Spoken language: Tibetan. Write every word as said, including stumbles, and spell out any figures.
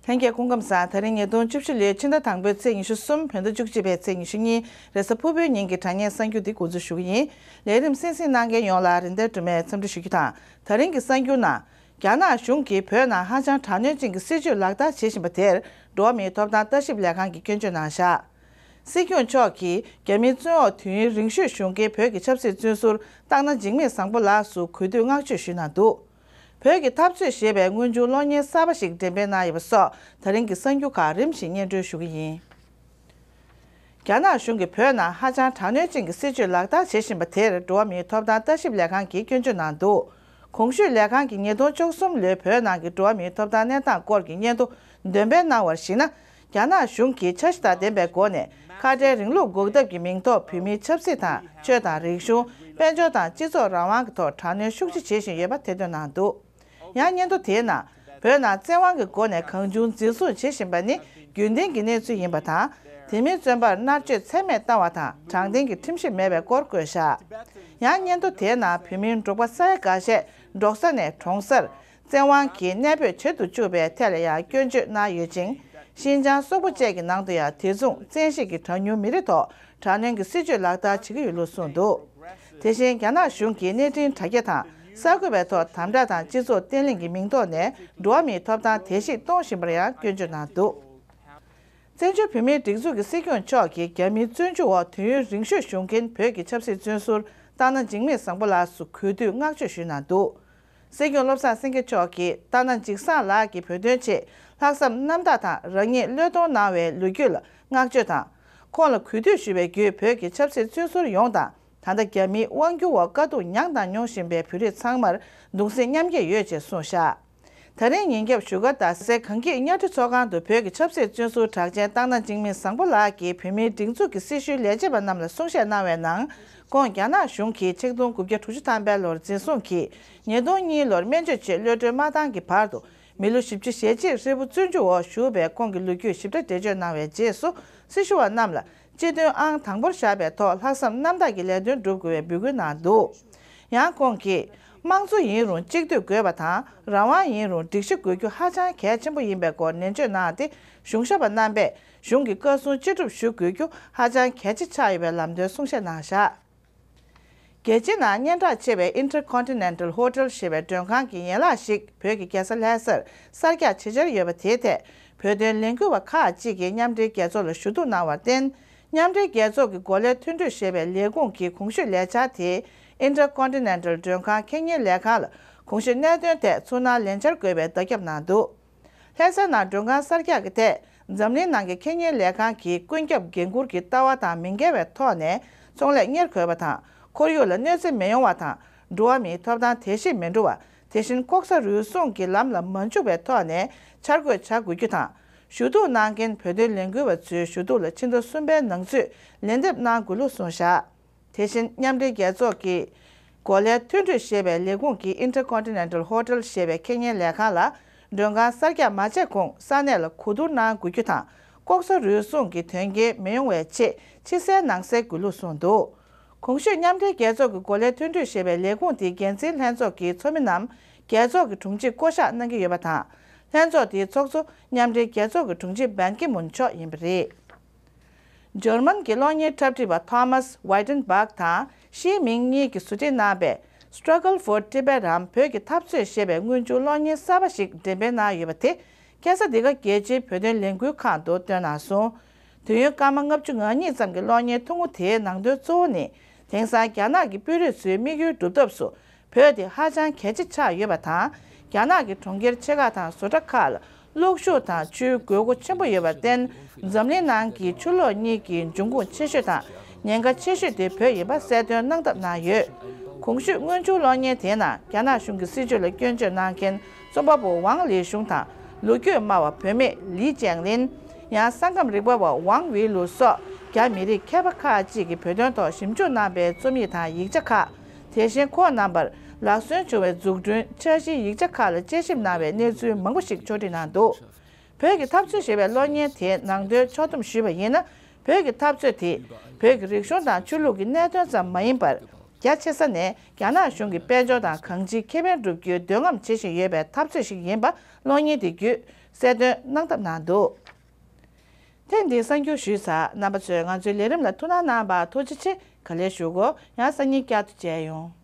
ལྷན་རྒྱས་སྐུ་ཁམས་བཟང་། ད་རིང་ཉིས་སྟོང་བཅུ་བཞི་ལོའི་ཕྱི་ཟླ་དང་པོའི་ཚེས་ཉི་ཤུ་གསུམ། བོད་ཟླ་བཅུ་གཅིག་པའི་ཚེས་ཉི་ཤུ་གཉིས། རེས་གཟའ་ཕུར་བུའི་ཉིན་གྱི་དྲ་བརྙན་གསར་འགྱུར་འདི་འགོ་འཛུགས་ཞུ་གི་ཡིན། ལས་རིམ་གསན་གཟིགས་གནང་མཁན་ཡོངས་ལ་རིན་ལྡན་སྒྲོལ་མས་འཚམས་འདྲི་ཞུ་རྒྱུ་དང་། ད་རིང་གི་གསར་འགྱུར་ནང་། རྒྱ་ནག་གཞུང་གིས་བོད་ནང་ཧ་ཅང་དྲག་གནོན་ཅན་གྱི་སྲིད་བྱུས་ལག་བསྟར་བྱེད་བཞིན་པ་དེར། འགྲོ་བ་མིའི་ཐོབ་ཐང་ལྟ་ཞིབ་ལས་ཁང་གིས་སྐྱོན་བརྗོད་གནང་བཞག། སྲིད་སྐྱོང་མཆོག་གིས་རྒྱ་མིའི་བཙོན་འོག་དུས་ཡུན་རིང་ཤོས་བཞུགས་མཁན་བོད་ཀྱི་ཆབ་སྲིད་བཙོན་ཟུར་སྟག་སྣ་འཇིགས་མེད་བཟང་པོ་ལགས་སུ་གུས་འདུད་བསྔགས་བརྗོད་ཞུས་གནང་འདུག། བོད་ཀྱི་འཐབ་རྩོད་ཞེས་པའི་དངོས་བྱུང་གློག་བརྙན་གསར་པ་ཞིག་འགྲེམས་སྤེལ་གནང་ཡོད་པ་སོགས་ད་རིང་གི་གསར་འགྱུར་ཁག་རིམ་བཞིན་སྙན་སྒྲོན་ཞུ་གི་ཡིན། རྒྱ་ནག་གཞུང་གིས་བོད་ནང་ཧ་ཅང་དྲག་གནོན་ཅན་གྱི་སྲིད་བྱུས་ལག་བསྟར་བྱེད་བཞིན་པ་དེར་འགྲོ་བ་མིའི་ཐོབ་ཐང་ལྟ་ཞིབ་ལས་ཁང་གིས་སྐྱོན་བརྗོད་གནང་འདུག། གོང་ཞུས་ལས་ཁང་གིས་ཉིས་སྟོང་བཅུ་གསུམ་ལོའི་བོད་ནང་གི་འགྲོ་བ་མིའི་ཐོབ་ཐང་གནས་སྟངས་སྐོར་གྱི་སྙན་ཐོ་འདོན་སྤེལ་གནང་བར་གཞིགས་ན། རྒྱ་ནག་གཞུང་གིས་འཆར་གཞི་དང་ལྡན་པའི་སྒོ་ནས་ཁ་བྲལ་རིང་ལུགས་འགོག་ཐབས་ཀྱི་མིང་ཐོག་བོད་མིའི་ཆབ་སྲིད་དང་ཆོས་དང་རིག་གཞུང་། དཔལ་འབྱོར་དང་སྤྱི་ཚོགས་རང་དབང་གི་ཐོག་དྲག་གནོན་ཤུགས་ཆེ་བྱེད་བཞིན་ཡོད་པ་ཐེར་འདོན་གནང་འདུག། ཡང་སྙན་ཐོ་དེའི་ནང་། བོད་ནང་བཙན་དབང་གི་སྒོ་ནས་གང་བྱུང་འཛིན་བཟུང་བྱེད་བཞིན་པ་ནི་རྒྱུན་ལྡན་གྱི་གནས་ཚུལ་ཡིན་པ་དང་། དེ་མིན་བཙོན་པར་མནར་གཅོད་ཚད་མེད་བཏང་བ་དང་དྲང་བདེན་གྱི་ཁྲིམས་གཞི་མེད་པའི་སྐོར་བཀོད་བཞག། ཡང་སྙན་ཐོ་དེའི་ནང་བོད་མིའི་འབྲོག་པ་ས་ཡ་འགའ་ཤས་འབྲོག་ས་ནས་གྲོང་སར་བཙན་དབང་གིས་གནས་སྤོས་བྱེད་དུ་བཅུག་པའི་ཐད་ལ་ཡང་སྐྱོན་བརྗོད་གནང་ཡོད་ཅིང་། ཤིན་ཅང་སོག་པོ་བཅས་ཀྱི་ནང་དུ་ཡང་དེ་མཚུངས་བཙན་ཤེད་ཀྱིས་གྲངས་ཉུང་མི་རིགས་ཐོག་དྲག་གནོན་གྱི་སྲིད་བྱུས་ལག་བསྟར་བྱེད་ཀྱི་ཡོད་ལུགས་གསུངས་འདུག། དེ་བཞིན་རྒྱ་ནག་གཞུང་གིས་གནས་འཕྲིན་དྲ་རྒྱ་དང་གསར་འགོད་པའི་ཐོག་དམ་དྲག་དང་སྤྱི་ཚོགས་བརྟན་ལྷིང་གི་མིང་ཐོག་ནས་འགྲོ་བ་མིའི་ཐོབ་ཐང་བརྡལ་བཤིག་གཏོང་བཞིན་པར་ཡང་སྐྱོན་བརྗོད་གནང་འདུག། བཙན་བྱོལ་བོད་མིའི་སྒྲིག་འཛུགས་ཀྱི་སྲིད་སྐྱོང་མཆོག་གིས་རྒྱ་མིའི་བཙོན་འཇུག་འོག་དུས་ཡུན་རིང་ཤོས་བཞུགས་མཁན་བོད་ཀྱི་ཆབ་སྲིད་བཙོན་ཟུར་སྟག་སྣ་འཇིགས་མེད་བཟང་པོ་ལགས་སུ་གུས་འདུད་བསྔགས་བརྗོད་ཞུས་གནང་འདུག། སྲིད་སྐྱོང་བློ་བཟང་སེང་གེ་མཆོག་གིས་སྟག་སྣ་འཇིགས་བཟང་ལགས་ཀྱིས་བོད་དོན་ཆེད་ལྷག་བསམ་རྣམ་དག་དང་རང་ཉིད་བློས་གཏོང་གནང་བའི་ལོ་རྒྱུས་ལ་བསྔགས་བརྗོད་དང་། ཁོང་ལ་གུས་འདུད་ཞུ་བའི་བརྒྱུད་བོད་ཀྱི་ཆབ་སྲིད་བཙོན་ཟུར་ཡོངས་དང་། ད་ལྟ་རྒྱ་མིའི་དབང་སྒྱུར་འོག་དཀའ་སྡུག་མྱངས་དང་མྱོང་བཞིན་པའི་བོད་རིགས་ཚང་མར་གདུང་སེམས་མཉམ་སྐྱེད་ཡོད་ཅེས་གསུངས་བཞག། ད་རིང་ཉིན་རྒྱབ་བཞུགས་སྒར་རྡ་སའི་གངས་སྐྱིད་གཉའ་ཁྲི་ཚོགས་ཁང་དུ་བོད་ཀྱི་ཆབ་སྲིད་བཙོན་ཟུར་གྲགས་ཅན་སྟག་སྣ་འཇིགས་མེད་བཟང་པོ་ལགས་ཀྱིས་བོད་མིའི་སྒྲིག་འཛུགས་ཀྱི་སྲི་ཞུའི་ལས་བྱེད་པ་རྣམས་ལ་གསུང་བཤད་གནང་བའི་ནང་། ཁོང་རྒྱ་ནག་གཞུང་གིས་ཆིག་སྟོང་དགུ་བརྒྱ་དྲུག་ཅུ་ཐམ་པའི་ལོར་འཛིན་བཟུང་གིས་ཉིས་སྟོང་གཉིས་ལོར་སྨན་བཅོས་ཆེད་གློད་གྲོལ་མ་བཏང་གི་བར་དུ་མི་ལོ་བཞི་བཅུ་ཞེ་གཅིག་ཧྲིལ་པོ་བཙོན་འཇུག་འོག་བཞུགས་པའི་ཁོང་གི་ལོ་རྒྱུས་ཞིབ་ཕྲ་འགྲེལ་བརྗོད་གནང་བའི་རྗེས་སུ་སྲི་ཞུ་བ་རྣམས་ལ་སྤྱི་དོན་ཨང་དང་པོར་བཞག་པའི་ཐོག་ལྷག་བསམ་རྣམ་དག་གི་ལས་དོན་སྒྲུབ་དགོས་པའི་འབོད་སྐུལ་གནང་འདུག། ཡང་ཁོང་གིས། དམངས་གཙོ་ཡིན་རུང་གཅིག་སྡུད་དགོས་པ་དང་རང་དབང་ཡིན་རུང་སྒྲིག་གཞི་དགོས་རྒྱུ་ཧ་ཅང་གལ་ཆེན་པོ་ཡིན་པའི་སྐོར་ནན་བརྗོད་གནང་སྟེ། གཞུང་ཞབས་པ་རྣམ་པས་གཞུང་གི་བཀའ་གསུང་ཅི་སྒྲུབ་ཞུ་དགོས་རྒྱུ་ཧ་ཅང་གལ་ཆེ་ཆགས་ཡོད་པའི་ལམ་སྟོན་གསུང་བཤད་གནང་བཞག། རྒྱལ་སྤྱིའི་ནང་སྙན་གྲགས་ཆེ་བའི་Intercontinental Hotel ཞེས་པའི་མགྲོན་ཁང་གི་ཡན་ལག་ཞིག་བོད་ཀྱི་རྒྱལ་ས་ལྷ་སར་གསར་རྒྱག་བྱེད་འཆར་ཡོད་པ་དེའི་ཐད། བོད་དོན་ལས་འགུལ་བ་ཁག་ཅིག་གིས་མཉམ་འབྲེལ་རྒྱལ་ཚོགས་ལ་ཞུ་གཏུག་གནང་བར་བརྟེན། མཉམ་འབྲེལ་རྒྱལ་ཚོགས་ཀྱི་འགོ་ལས་མཐུན་གྲོས་ཞེས་པའི་ལས་ཁུངས་ཀྱི་གོང་ཞུས་ལས་འཆར་དེ། Intercontinental མགྲོན་ཁང་ཁེ་ཉེན་ལས་ཁང་ལ་གོང་ཞུས་གནད་དོན་ཐད་ཚུར་སྣང་ལན་འཆར་དགོས་པའི་བརྡ་ཁྱབ་གནང་འདུག། ལྷ་ས་ནང་མགྲོན་ཁང་གསར་རྒྱག་གི་ཐད། འཛམ་གླིང་ནང་གི་ཁེ་ཉེན་ལས་ཁང་གི་ཀུན་ཁྱབ་འགན་འཁུར་གྱི་ལྟ་བ་དང་མི་འགལ་བའི་ཐོག་ནས་ཚོང་ལས་གཉེར་དགོས་པ་དང་། ཁོར་ཡུག་ལ་གནོད་འཚེ་མི་ཡོང་བ་དང་། འགྲོ་བ་མིའི་ཐོབ་ཐང་དལ་བཤིག་མི་འགྲོ་བ། དེ་བཞིན་ལྐོག་ཟ་རུལ་སུངས་ཀྱི་ལམ་ལ་མ་འཇུག་པའི་ཐོག་ནས་འཆར་འགོད་བྱ་དགོས་རྒྱུ་དང་། ཞུ་གཏུག་གནང་མཁན་བོད་དོན་ལས་འགུལ་བ་ཚོའི་ཞུ་གཏུག་ལ་ཕྱི་ཟླ་གསུམ་པའི་ནང་ཚུད་ལན་འདེབས་གནང་དགོས་ལུགས་གསུངས་བཞག། དེ་བཞིན་མཉམ་འབྲེལ་རྒྱལ་ཚོགས་ཀྱི་འགོ་ལས་མཐུན་གྲོས་ཞེས་པའི་ལས་ཁུངས་ཀྱི་Intercontinental Hotel ཞེས་པའི་ཁེ་ཉེན་ལས་ཁང་ལ། མགྲོན་ཁང་གསར་རྒྱག་མ་བྱས་གོང་ས་གནས་ལ་གོ་བསྡུར་གནང་དགོས་རྒྱུ་དང་། ལྐོག་ཟ་རུལ་སུངས་ཀྱི་དོན་རྐྱེན་མི་ཡོང་བའི་ཆེད་ཕྱི་གསལ་ནང་གསལ་དགོས་ལུགས་གསུངས་འདུག། གོང་ཞུས་མཉམ་འབྲེལ་རྒྱལ་ཚོགས་ཀྱི་འགོ་ལས་མཐུན་གྲོས་ཞེས་པའི་ལས་ཁུངས་དེའི་འགན་འཛིན་ལྷན་ཚོགས་ཀྱི་ཚོགས་མི་རྣམས་རྒྱལ་ཚོགས་ཀྱི་དྲུང་ཆེར་བསྐོ་གཞག་གནང་གི་ཡོད་པ་དང་། ལྷན་ཚོགས་དེའི་ཚོགས་གཙོ་མཉམ་འབྲེལ་རྒྱལ་ཚོགས་ཀྱི་དྲུང་ཆེ་བན་ཀི་མུན་མཆོག་ཡིན་པ་རེད། འཇར་མན་གྱི་གློག་བརྙན་འཁྲབ་ཁྲིད་པ་ཐོ་མཱས་ཝའི་ཏན་བྷག་དང་ཤིའི་མིང་གཉིས་ཀྱིས་བཟོ་སྒྲིག་གནང་བའི་Struggle for Tibet འམ་བོད་ཀྱི་འཐབ་རྩོད་ཞེས་པའི་དངོས་བྱུང་གློག་བརྙན་གསར་པ་ཞིག་འགྲེམས་སྤེལ་གནང་ཡོད་པ་དེ། ཁ་སང་འདི་ག་རྒྱལ་སྤྱིའི་བོད་དོན་ལས་འགུལ་ཁང་དུ་བཏོན་གནང་སོང་། དུས་ཡུན་སྐར་མ་ལྔ་བཅུ་ང་གཉིས་ཙམ་གྱི་གློག་བརྙན་ཐུང་ངུ་དེའི་ནང་དོན་གཙོ་བོ་ནི། དེང་སང་རྒྱ་ནག་གི་དཔོན་རིགས་ཚོའི་དམིགས་ཡུལ་སྒྲུབ་ཐབས་སུ། བོད་དེ་ཧ་ཅང་གལ་ཆེ་ཆགས་ཡོད་པ་དང་། རྒྱ་ནག་གི་གྲོང་ཁྱེར་ཆེ་ཁག་དང་བཟོ་གྲྭ་ཁག་ལ་གློག་ཤུགས་དང་ཆུའི་དགོས་མཁོ་ཆེན་པོ་ཡོད་པར་བརྟེན། འཛམ་གླིང་ནང་གི་ཆུ་གློག་གཉིས་ཀྱི་འབྱུང་ཁུངས་ཆེ་ཤོས་དང་ཉེན་ཁ་ཆེ་ཤོས་དེ་བོད་ཡིན་པ་གསལ་སྟོན་གནང་ཐབས་གནང་ཡོད། གོང་ཞུས་དངོས་བྱུང་གློག་བརྙན་དེའི་ནང་རྒྱ་ནག་གཞུང་གི་སྲིད་བྱུས་ལ་སྐྱོན་བརྗོད་གནང་མཁན་རྩོམ་པ་པོ་ཝང་ལི་ཞུང་དང་ལོ་རྒྱུས་སྨྲ་བ་བུད་མེད་ལི་ཅང་ལིན། ཡང་ས་ཁམས་རིག་པ་བ་ཝང་ཝེ་ལུ་སོགས་རྒྱ་མི་རིགས་མཁས་པ་ཁག་ཅིག་གིས་བོད་དོན་ཐོག་ཞིབ་འཇུག་གནང་པའི་རྩོམ་ཡིག་དང་ཡིག་ཆ་ཁག། དེ་བཞིན་ཁོང་རྣམ་པར་ལག་སོན་བྱུང་བའི་འཛུགས་སྐྲུན་འཆར་གཞིའི་ཡིག་ཆ་ཁག་ལ་དཔྱད་ཞིབ་གནང་བའི་གནས་ཚུལ་མང་པོ་ཞིག་ཕྱོགས་སྒྲིག་གནང་འདུག། བོད་ཀྱི་འཐབ་རྩོད་ཞེས་པའི་གློག་བརྙན་དེའི་ནང་དོན་ཕྱོགས་བསྡོམས་ཞུས་པ་ཡིན་ན། བོད་ཀྱི་འཐབ་རྩོད་དེས་བོད་ཀྱི་རིག་གཞུང་དང་ཆོས་ལུགས་ཀྱི་གནད་དོན་ཙམ་མ་ཡིན་པར། རྒྱ་ཆེ་ས་ནས་རྒྱ་ནག་གཞུང་གི་དཔལ་འབྱོར་དང་གང་ཅིའི་ཁེ་ཕན་སྒྲུབ་རྒྱུའི་འདོད་རྔམ་བྱེད་བཞིན་ཡོད་པའི་འཐབ་རྩོད་ཞིག་ཡིན་པ་གློག་བརྙན་དེ་བརྒྱུད་གསལ་སྟོན་གནང་ཐབས་གནང་འདུག་ཐེངས་འདིའི་གསར་འགྱུར་ཞུས་ཚར། རྣམ་པ་ཚོས་ང་ཚོའི་ལས་རིམ་ལ་ཐུགས་སྣང་གནང་བར་ཐུགས་རྗེ་ཆེ། ག་ལེར་ཞུ་གོ། ཡང་སང་ཉིན་བསྐྱར་དུ་མཇལ་ཡོང་།